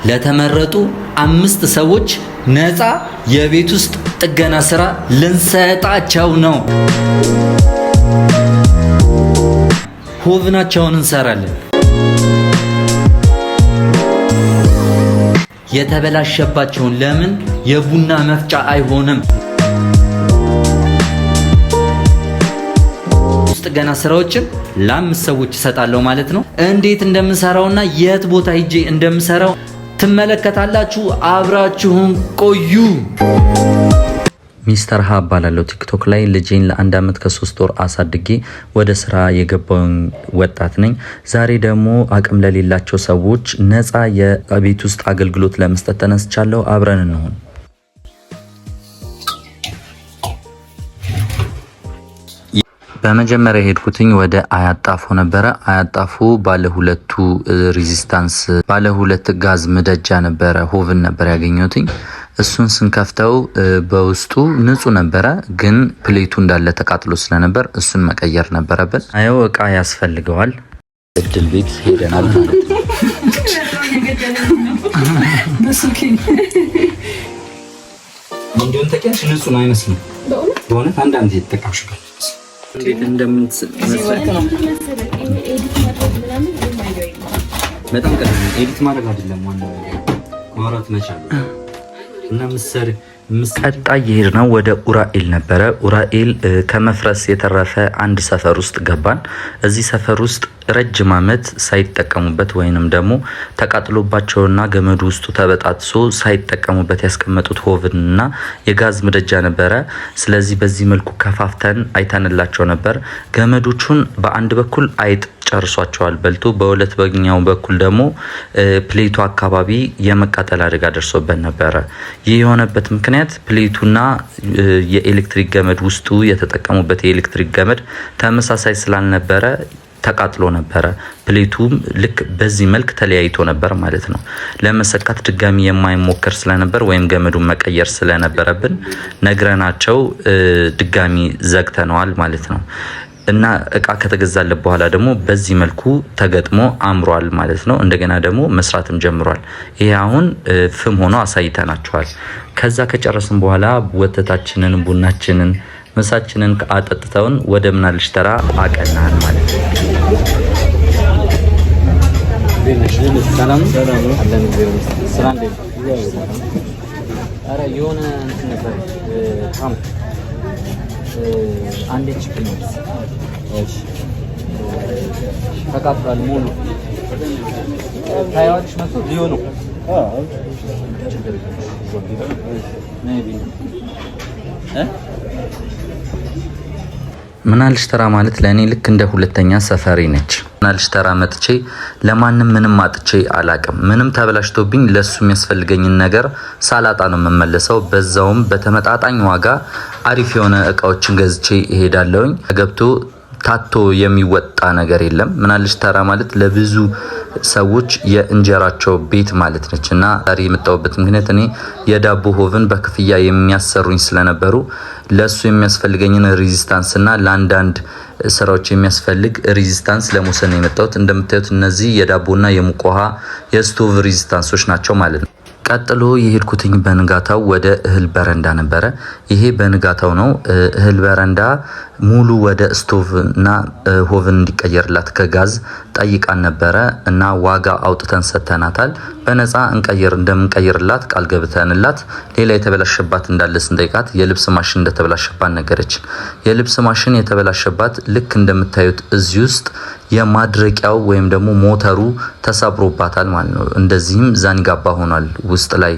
ለተመረጡ 5 ሰዎች ነፃ የቤት ውስጥ ጥገና ስራ ልንሰጣቸው ነው። Oven ኣቸውን እንሰራለን። የተበላሸባቸውን ለምን የቡና መፍጫ አይሆንም? ጥገና ስራዎችን ለ5 ሰዎች እሰጣለሁ ማለት ነው። እንዴት እንደምሰራውና የት ቦታ ሄጄ እንደምሰራው ትመለከታላችሁ። አብራችሁን ቆዩ። ሚስተር ሀ እባላለሁ። ቲክቶክ ላይ ልጄን ለ1 ዓመት ከ3 ወር አሳድጌ ወደ ስራ የገባውን ወጣት ነኝ። ዛሬ ደግሞ አቅም ለሌላቸው ሰዎች ነፃ የቤት ውስጥ አገልግሎት ለመስጠት ተነስቻለሁ። አብረን እንሁን። በመጀመሪያ የሄድኩትኝ ወደ አያጣፎ ነበረ። አያጣፎ ባለ 2 resistance ባለ 2 ጋዝ ምድጃ ነበረ፣ oven ነበር ያገኘሁትኝ። እሱን ስንከፍተው በውስጡ ንጹህ ነበረ፣ ግን plate ኡ እንዳለ ተቃጥሎ ስለነበር እሱን መቀየር ነበረብን። አየው እቃ ያስፈልገዋል። እድል ቤት ሄደናል ማለት ነው። እንዲሁም ተቀያሽ ንጹህ ነው አይመስልም። በእውነት አንዳንድ የተጠቀምሽበት እንዴት በጣም ቀላል ነው። Edit ማድረግ አይደለም ዋናው ነገር ማውራት መቻል እና ምሰር ቀጣይ የሄድነው ወደ ኡራኤል ነበረ። ኡራኤል ከመፍረስ የተረፈ አንድ ሰፈር ውስጥ ገባን። እዚህ ሰፈር ውስጥ ረጅም ዓመት ሳይጠቀሙበት ወይንም ደግሞ ተቃጥሎባቸውና ገመዱ ውስጡ ተበጣጥሶ ሳይጠቀሙበት ያስቀመጡት oven ና የጋዝ ምድጃ ነበረ። ስለዚህ በዚህ መልኩ ከፋፍተን አይተንላቸው ነበር። ገመዶቹን በአንድ በኩል አይጥ ጨርሷቸዋል በልቶ፣ በሁለተኛው በኩል ደግሞ plate ኡ አካባቢ የመቃጠል አደጋ ደርሶበት ነበረ። ይህ የሆነበት ምክንያት plate ኡና የኤሌክትሪክ ገመድ ውስጡ የተጠቀሙበት የኤሌክትሪክ ገመድ ተመሳሳይ ስላልነበረ ተቃጥሎ ነበረ። Plate ኡም ልክ በዚህ መልክ ተለያይቶ ነበር ማለት ነው። ለመሰካት ድጋሚ የማይሞከር ስለነበር ወይም ገመዱን መቀየር ስለነበረብን ነግረናቸው ድጋሚ ዘግተነዋል ማለት ነው። እና እቃ ከተገዛለት በኋላ ደግሞ በዚህ መልኩ ተገጥሞ አምሯል ማለት ነው። እንደገና ደግሞ መስራትም ጀምሯል። ይሄ አሁን ፍም ሆኖ አሳይተናቸዋል። ከዛ ከጨረስን በኋላ ወተታችንን፣ ቡናችንን፣ ምሳችንን አጠጥተውን ወደ ምናልሽ ተራ አቀናን ማለት ነው። የሆነ እንትን ነበር አንዴ ችግር ነው። እሺ ተቃጥሏል። ሙሉ ታያዋለሽ መጥቶ ሊዮ ነው። ምናልሽ ተራ ማለት ለእኔ ልክ እንደ ሁለተኛ ሰፈሬ ነች። ምናልሽ ተራ መጥቼ ለማንም ምንም አጥቼ አላቅም። ምንም ተበላሽቶብኝ ለሱ የሚያስፈልገኝን ነገር ሳላጣ ነው የምመለሰው። በዛውም በተመጣጣኝ ዋጋ አሪፍ የሆነ እቃዎችን ገዝቼ እሄዳለሁኝ። ገብቶ ታቶ የሚወጣ ነገር የለም። ምናልሽ ተራ ማለት ለብዙ ሰዎች የእንጀራቸው ቤት ማለት ነች። እና ዛሬ የመጣሁበት ምክንያት እኔ የዳቦ oven በክፍያ የሚያሰሩኝ ስለነበሩ ለሱ የሚያስፈልገኝን resistance እና ለአንዳንድ ስራዎች የሚያስፈልግ resistance ለመውሰድ ነው የመጣሁት። እንደምታዩት እነዚህ የዳቦና የሙቅ ውሃ የ stove resistance ኦች ናቸው ማለት ነው። ቀጥሎ የሄድኩትኝ በንጋታው ወደ እህል በረንዳ ነበረ። ይሄ በንጋታው ነው። እህል በረንዳ ሙሉ ወደ ስቶቭ እና oven እንዲቀየርላት ከጋዝ ጠይቃን ነበረ እና ዋጋ አውጥተን ሰጥተናታል። በነፃ እንቀይር እንደምንቀይርላት ቃል ገብተንላት ሌላ የተበላሸባት እንዳለ ስንጠይቃት የልብስ ማሽን እንደተበላሸባት ነገረችን። የልብስ ማሽን የተበላሸባት ልክ እንደምታዩት እዚህ ውስጥ የማድረቂያው ወይም ደግሞ ሞተሩ ተሰብሮባታል ማለት ነው። እንደዚህም ዛኒጋባ ሆኗል ውስጥ ላይ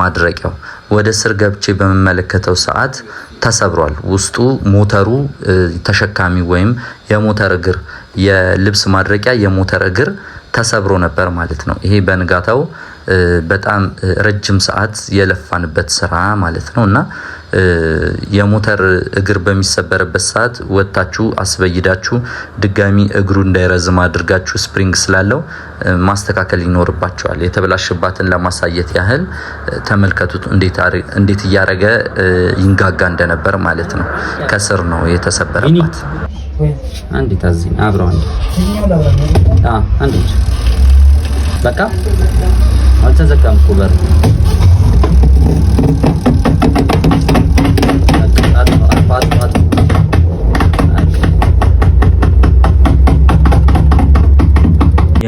ማድረቂያው። ወደ ስር ገብቼ በምመለከተው ሰዓት ተሰብሯል። ውስጡ ሞተሩ ተሸካሚ ወይም የሞተር እግር የልብስ ማድረቂያ የሞተር እግር ተሰብሮ ነበር ማለት ነው። ይሄ በንጋታው በጣም ረጅም ሰዓት የለፋንበት ስራ ማለት ነው። እና የሞተር እግር በሚሰበርበት ሰዓት ወጥታችሁ አስበይዳችሁ ድጋሚ እግሩ እንዳይረዝም አድርጋችሁ spring ስላለው ማስተካከል ይኖርባቸዋል። የተበላሸባትን ለማሳየት ያህል ተመልከቱት፣ እንዴት እያረገ ይንጋጋ እንደነበር ማለት ነው። ከስር ነው የተሰበረባት። አንዴ አብረው አንዴ አንዴ በቃ። አልተዘጋም እኮ በሩ። አጥፋ፣ አጥፋ፣ አጥፋ።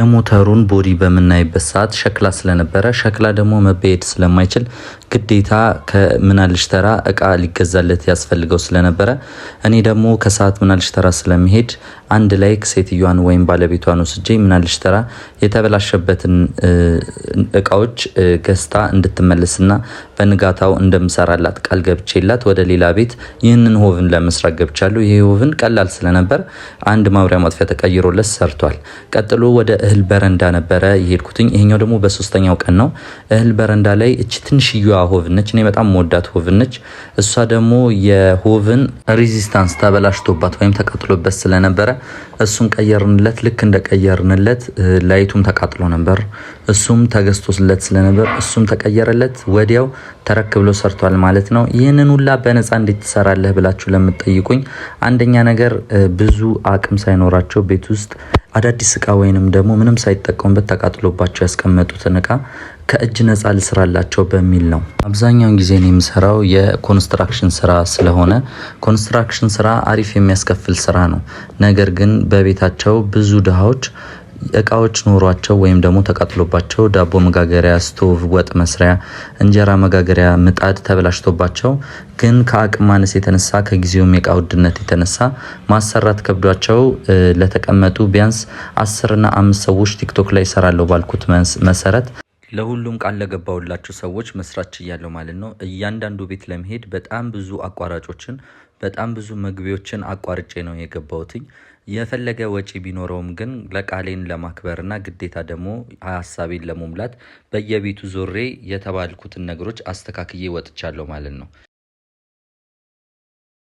የሞተሩን body በምናይበት ሰዓት ሸክላ ስለነበረ፣ ሸክላ ደግሞ መበየድ ስለማይችል፣ ግዴታ ከምናልሽ ተራ እቃ ሊገዛለት ያስፈልገው ስለነበረ፣ እኔ ደግሞ ከሰዓት ምናልሽ ተራ ስለሚሄድ አንድ ላይ ሴትዮዋን ወይም ባለቤቷን ወስጄ ምናልሽ ተራ የተበላሸበትን እቃዎች ገዝታ እንድትመለስና በንጋታው እንደምሰራላት ቃል ገብቼላት ወደ ሌላ ቤት ይህንን oven ለመስራት ገብቻለሁ። ይሄ oven ቀላል ስለነበር አንድ ማብሪያ ማጥፊያ ተቀይሮለት ሰርቷል። ቀጥሎ ወደ እህል በረንዳ ነበረ የሄድኩትኝ። ይሄኛው ደግሞ በሶስተኛው ቀን ነው። እህል በረንዳ ላይ እቺ ትንሽዬዋ oven ነች። እኔ በጣም ምወዳት oven ነች። እሷ ደግሞ የ oven resistance ተበላሽቶባት ወይም ተቃጥሎበት ስለነበረ እሱን ቀየርንለት። ልክ እንደቀየርንለት light ኡም ተቃጥሎ ነበር። እሱም ተገዝቶለት ስለነበር እሱም ተቀየረለት። ወዲያው ተረክ ብሎ ሰርቷል ማለት ነው። ይህንን ሁላ በነፃ እንዴት ትሰራለህ ብላችሁ ለምትጠይቁኝ፣ አንደኛ ነገር ብዙ አቅም ሳይኖራቸው ቤት ውስጥ አዳዲስ እቃ ወይንም ደግሞ ምንም ሳይጠቀሙበት ተቃጥሎባቸው ያስቀመጡትን እቃ ከእጅ ነፃ ልስራላቸው በሚል ነው። አብዛኛውን ጊዜ የምሰራው የኮንስትራክሽን ስራ ስለሆነ ኮንስትራክሽን ስራ አሪፍ የሚያስከፍል ስራ ነው። ነገር ግን በቤታቸው ብዙ ድሃዎች እቃዎች ኖሯቸው ወይም ደግሞ ተቃጥሎባቸው ዳቦ መጋገሪያ ስቶቭ፣ ወጥ መስሪያ፣ እንጀራ መጋገሪያ ምጣድ ተበላሽቶባቸው ግን ከአቅም ማነስ የተነሳ፣ ከጊዜውም የእቃ ውድነት የተነሳ ማሰራት ከብዷቸው ለተቀመጡ ቢያንስ 10ና 5 ሰዎች ቲክቶክ ላይ እሰራለሁ ባልኩት መሰረት ለሁሉም ቃል ለገባሁላቸው ሰዎች መስራት ችያለሁ ማለት ነው። እያንዳንዱ ቤት ለመሄድ በጣም ብዙ አቋራጮችን፣ በጣም ብዙ መግቢያዎችን አቋርጬ ነው የገባሁትኝ። የፈለገ ወጪ ቢኖረውም ግን ለቃሌን ለማክበርና ግዴታ ደግሞ ሀሳቤን ለመሙላት በየቤቱ ዞሬ የተባልኩትን ነገሮች አስተካክዬ ወጥቻለሁ ማለት ነው።